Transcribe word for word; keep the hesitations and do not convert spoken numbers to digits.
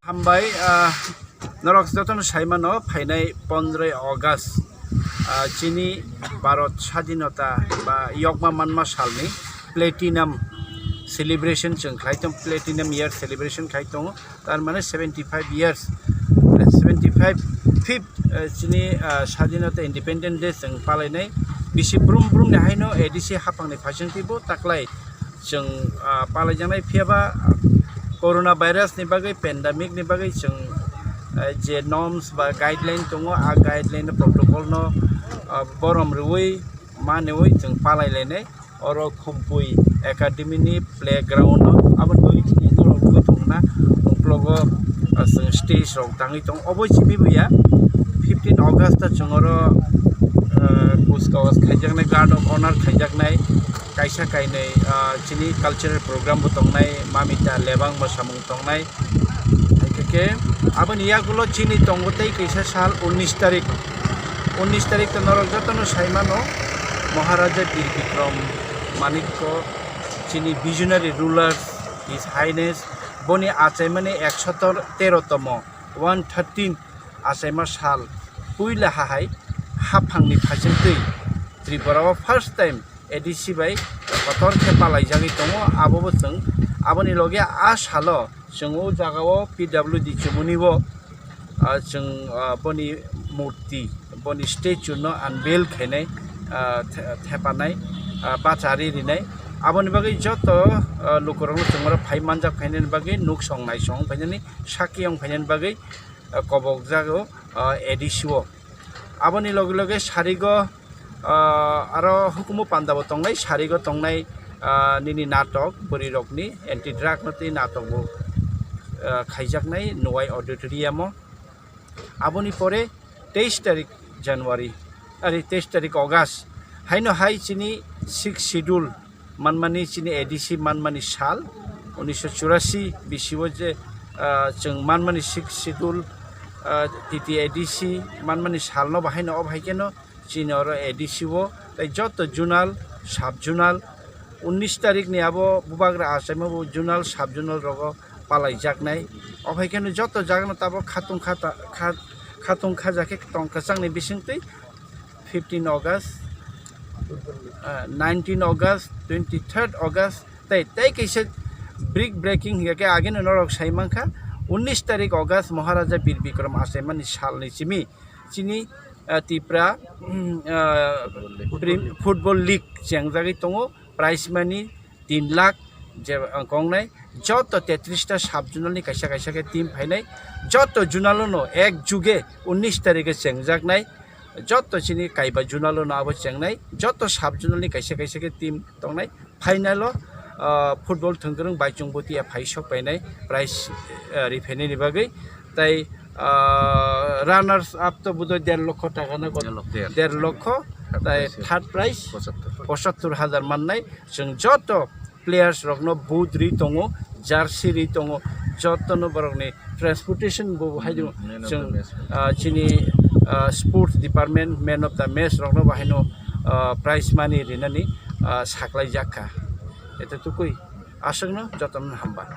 Hambai, ah, norok jotono saimano, phainai pondroi August, ah, chini Bharat Sadhinota ba yokma manma salni platinum celebration chwng khlai tong, platinum year celebration khai tongo. Tar mane seventy five years, seventy five fifth, eh, chini, ah, Sadhinota Independent Day chwng palainai. Bisi brum brum ni haino A D C haphangni phaisingtwi bo taklai chwng, ah, palaijaknai. Phiya ba corona virus ni bagwi, pandemic ni bagwi chwng, eh, je norms ba guideline tongo, a guideline protocol no, ah, borom rwui maniui chwng palai lainai. Oro Khumpui Academy ni playground o, aboni bagwi chini norok bo thwngna uklogo, ah, chwng stage rok tangwi tongo. Obo simi buya fifteen August o chwng oro, ah, kuch kawas khaijaknai, guard of honor khaijaknai, kaisa kainwi, ah, chini cultural program bo tongnai, mamita lebang bo samung tongnai. Hai khe khe aboni yagulo chini tongo tei kaisa sal unnish tarik. Unnish tarik to norok jotono saimano, Maharaja Bir Bikram Manikya, chini visionary rulers, His Highness, boni achaimani ekshot tero tomo, one thirteen achaima sal, puila hahai haphangni phaisingtwi Tripura o first time A D C bai kotor khe palaijagwi tongo. Abo bo chwng, aboni loge a salo chwng o jaga o P W D chumuni bo, ah, chwng, ah, boni murti, boni statue no unveil khainai, ah, the-, thepanai, ah, bachari rinai. Aboni bagwi joto, ah, lukurokno chwng oro phai manjak phainani bagwi, nuksong naisong phainani, sakiyong phainani bagwi, ah, kobokjago, ah, A D C o. Aboni loge loge sarigo, ah, aro hukumu panda bo tongnai, sarigo tongnai, ah, nini natok, bwrwi rokni anti drug no tei natok bo, ah, khaijaknai Nuwai Auditorium o. Aboni pore teis tarik January, ari teis tarik August, haino hai chini sixth schedule manmani, chini A D C manmani sal, unisho churasi bisio je, ah, chwng manmani sixth schedule, ah, T T A D C manmani salno bahaino, o bahai kheno chini oro A D C o, tei joto zonal, sub zonal, unnish tarik ni abo bubagra achaima bo zonal, sub zonal rogo palaijaknai. O hai kheno joto jagano tabok khatung khata-, kha-, khatung khajakhe tong kwchangni bisingtwi fifteen August, ah, nineteen August, twenty-third August, tei, tei kaisa brick breaking hinkhe ageno norok sai mankha, unnish tarik August Maharaja Bir Bikram achaimani salni simi chini, ah, Tipra, mm, ah, Prim-, Football League chengjagwi tongo, prize money tin lakh je, ah, kongnai. Joto tetris ta sub zonal ni kaisa kaisa khe team phainai, joto zonal no ek juge unnish tarikhe chengjaknai, joto chini kaiba zonal no abo chengnai, joto sub zonal ni kaisa kaisa khe team tongnai. Final o, ah, football thwngkwrwng Baichung Bhutia phai sok painai prize, ah, riphainani bagwi. Tei, ah, runners up to budoi der lokho taka na, der lokho, der lokho. Third prize, tei third prize pochottor, pochottor hajar mannai. Chwng joto players rokno boot ri tongo, jersey ri tongo, jotono borokni transportation bo hai di. Hmm, man of the match. Chwng, ah, chini, ah, sports department man of the match rokno bahaino, ah, prize money rinani, ah, saklai jak kha. Eto tukui aswkno jotono hamba.